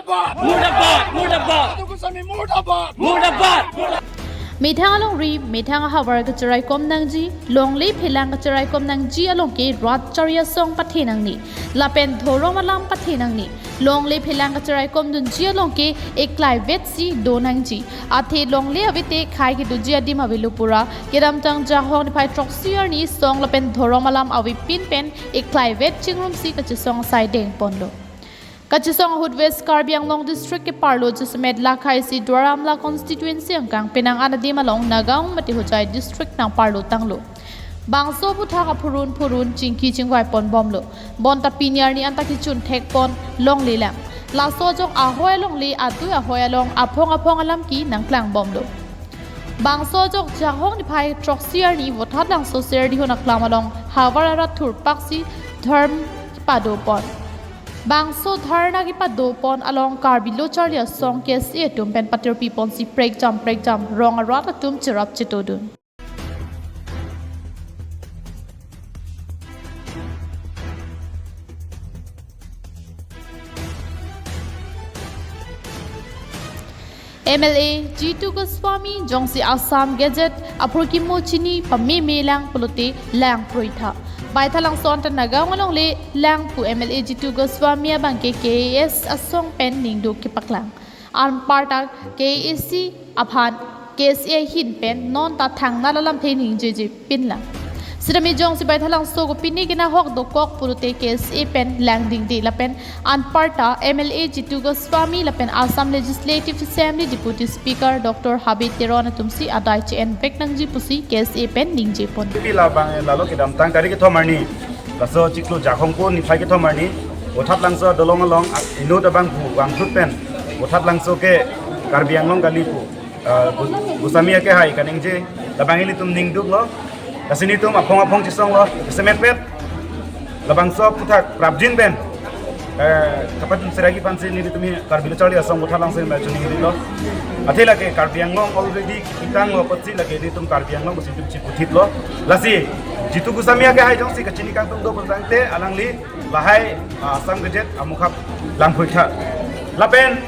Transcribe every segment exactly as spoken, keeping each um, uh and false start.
Murdabad! Murdabad! Murdabad! Methang alongri, methang ahavar kachiraikom nangji, longle phelang kachiraikom nangji along ke rat chari asong pathe nangne, lapen dhorom alam pathe nangne, longle phelang kachiraikom dunji along ke eklai vetsi do nangji. Athe longle avete khai kedoji adim avelo pura, kedamtang Jahong niphai throksi arni song lapen dhorom alam avepin pen eklai vet chingrumsi kachesong asai dengponlo. Kachesong ahut West Karbi Anglong District keparlo jasemet lakhai si Duar Amla constituency angkang penang anadim along Nagaon mate Hojai District nangparlo tanglo. Bangso aphuthak aphurun phurun chingki chingvai ponbomlo. Bonta pini arni anta kechun thekpon longlelang. Laso ajok ahoi alongle adui ahoi along aphong aphong alam ke nangklangbomlo. Bangso ajok Jahong niphai throksi arni Vothatlangso Serdihun aklam along havar arat thurpaksi dharna kepadopon. Bangso dharna kepadopon along Karbi Lo Charli Asong K S A atum pen patirpiponsi prekjam prekjam rong arat atum cherap chetodun. M L A Jitu Goswami jongsi Assam Gazette aphurkimo chini pamemelang pulote lang proitha. Baithalangso anta Nagaon alongle lang pu M L A Jitu Goswami abangke K A S asong pen ningduk kepaklang. Anparta K A C aphan K S A ahin pen non ta thangnat alamthe ningjeje pinlang. Sitame jongsi Baithalangso kopine kenahok dokok pulote K S A pen langdingde lapen anparta M L A Jitu Goswami lapen Assam Legislative Assembly Deputy Speaker Doctor Habe Teron atumsi adai che-envek nangji pusi K S A pen ningjepon. Pi labang lalo kedamtang tarik kethom arni, laso chiklo Jahong pu niphai kethom arni, Vothatlangso adolong along inut abang pu vangtut pen Vothatlangso ke Karbi Anglong kali pu, ah, Gu-, Goswami akehai kaningje, labang ilitum ningduklo. Lasi nelitum aphong aphong chesonglo, jasemet pet labangso aphuthak prapjin pen, eh, kapatun seragi aphansi nelitum hi Karbi Lo Charli Asong Vothatlangso pen chuning rilo. Athe lake Karbi Anglong already kitanglo apotsi lake nelitum Karbi Anglong pusi nelitum chiputhitlo. Lasi Jitu Goswami akehai jongsi kachini kangtung do pulotangte alangli lahai, ah, Assam Gazette amukhap lang proitha. Lapen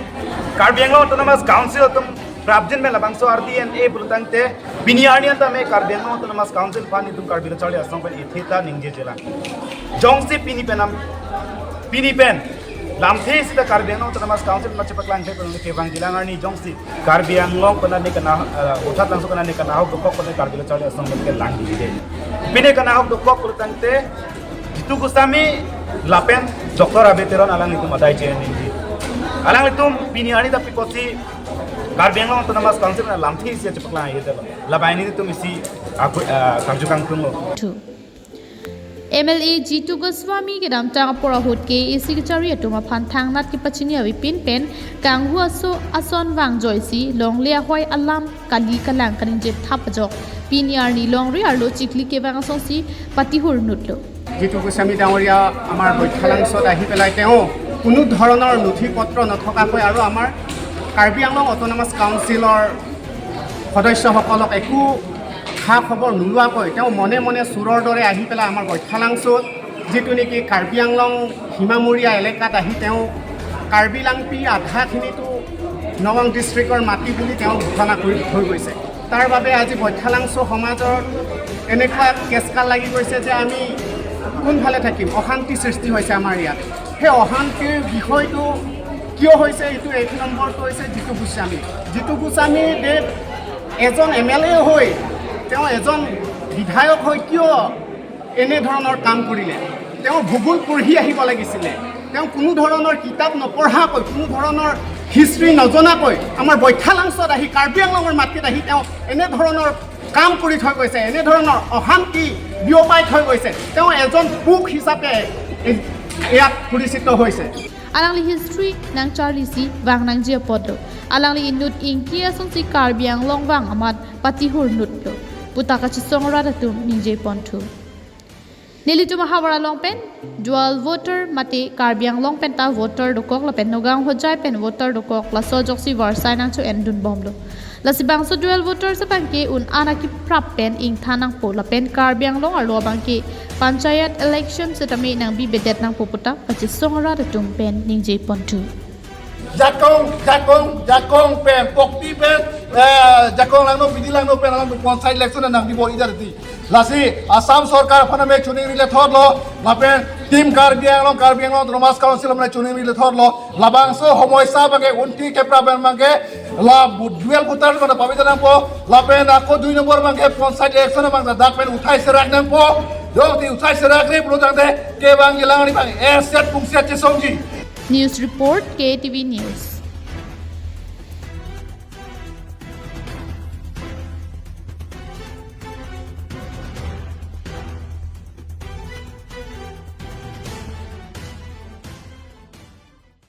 Karbi Anglong Autonomous Council atum prapjin pen labangso R T N A pulotangte pini arni anta me Karbi Anglong Autonomous Council aphan nelitum Karbi Lo Charli Asong pen ithita ningjejelang. Jongsi pini penam, pini pen lamthe sita Karbi Anglong Autonomous Council ma chepaklangthe pen kevangjilang arni jongsi Karbi Anglong pen ne kana, eh, Vothatlangso pen ne kanahok dokok pen Karbi Lo Charli Asong pen kelangdingde. Pine kanahok dokok pulotangte Jitu Goswami lapen Doctor Habe Teron alanglitum adai che-en ningje. Alanglitum pini arni ta pi apotsi Karbi Anglong Autonomous Council pen lamthe isi chepaklang aye telo. Labang nelitum isi aku, eh, karju kangtunglo. Two. M L A Jitu Goswami kedamtang apor ahut K A C kachari atum aphan thangnat kepachini avepin pen kanghu aso ason vangjoisi longle ahoi alam kali kalang kaningje thap ajok pini arni longri arlo chikli kevang asonsi patihur nutlo. Jitu গোস্বামী ডাঙৰীয়া আমাৰ বৈঠালাংচত আহি পেলাই তেওঁ কোনো ধৰণৰ নথি পত্ৰ নথকাকৈ আৰু আমাৰ কাৰ্বি আংলং অট'নমাছ কাউন্সিলৰ সদস্যসকলক একো খা খবৰ নোলোৱাকৈ তেওঁ মনে মনে চোৰৰ দৰে আহি পেলাই আমাৰ বৈঠালাংচত যিটো নেকি কাৰ্বি আংলং সীমামূৰীয়া এলেকাত আহি তেওঁ কাৰ্বি লাংপি আধাখিনিতো নগাঁও ডিষ্ট্ৰিক্টৰ মাটি বুলি তেওঁ ঘোষণা কৰি থৈ গৈছে। তাৰ বাবে আজি বৈঠালাংচ সমাজৰ এনেকুৱা কেচকাল লাগি গৈছে যে আমি কোনফালে থাকিম, অশান্তি সৃষ্টি হৈছে আমাৰ ইয়াত। সেই অশান্তিৰ বিষয়টো কিয় হৈছে, এইটো এক নম্বৰটো হৈছে জিতু গোস্বামী। জিতু গোস্বামী দেৱ এজন এম এল এ হৈ, তেওঁ এজন বিধায়ক হৈ কিয় এনেধৰণৰ কাম কৰিলে? তেওঁ ভূগোল পঢ়ি আহিব লাগিছিলে। তেওঁ কোনো ধৰণৰ কিতাপ নপঢ়াকৈ, কোনো ধৰণৰ হিষ্ট্ৰী নজনাকৈ আমাৰ বৈঠালাংচত আহি, কাৰ্বি আংলঙৰ মাটিত আহি তেওঁ এনেধৰণৰ কাম কৰি থৈ গৈছে, এনেধৰণৰ অশান্তি বিয়পাই থৈ গৈছে। তেওঁ এজন পোক হিচাপে এই, ইয়াত পৰিচিত হৈছে। Alangli history nangcharlisi vang nangji apotlo. Alangli inut ingki asonsi Karbi Anglong vang amat patihur nutlo puta kachesong arat atum ningjeponthu. Nelitum ahavar along pen dual voter mate Karbi Anglong penta voter dokok lapen Nagaon Hojai pen voter dokok laso ajoksi varsai nangcho-endunbomlo. Lasi bangso dual voter abangke un-an akiprap pen ingthan nangpo lapen Karbi Anglong arlo abangke panchayat election setame nangbibedet nangpo puta kachesong arat atum pen ningjeponthu. Jakong, jakong, jakong pen, Kokpi pen, eh, jakong langno, bidi langno pen, alam panchayat election nangdi bor-i jar ti. Lasi Assam sorkar aphan mek choningri le thotlo, lapen Team Karbi Anglong, Karbi Anglong Autonomous Council aphan choningri le thotlo, labangso homoi sa abangke unti kepra pen abangke, la bu-, dual voter pen pabi nangpo, lapen ako dui nombor abangke panchayat election abang dak pen uthai serak nangpo, dong ti uthai serakre pulo tangte, kevang jelang ni abang, eh, set pung set chesongji. News report, K T V News.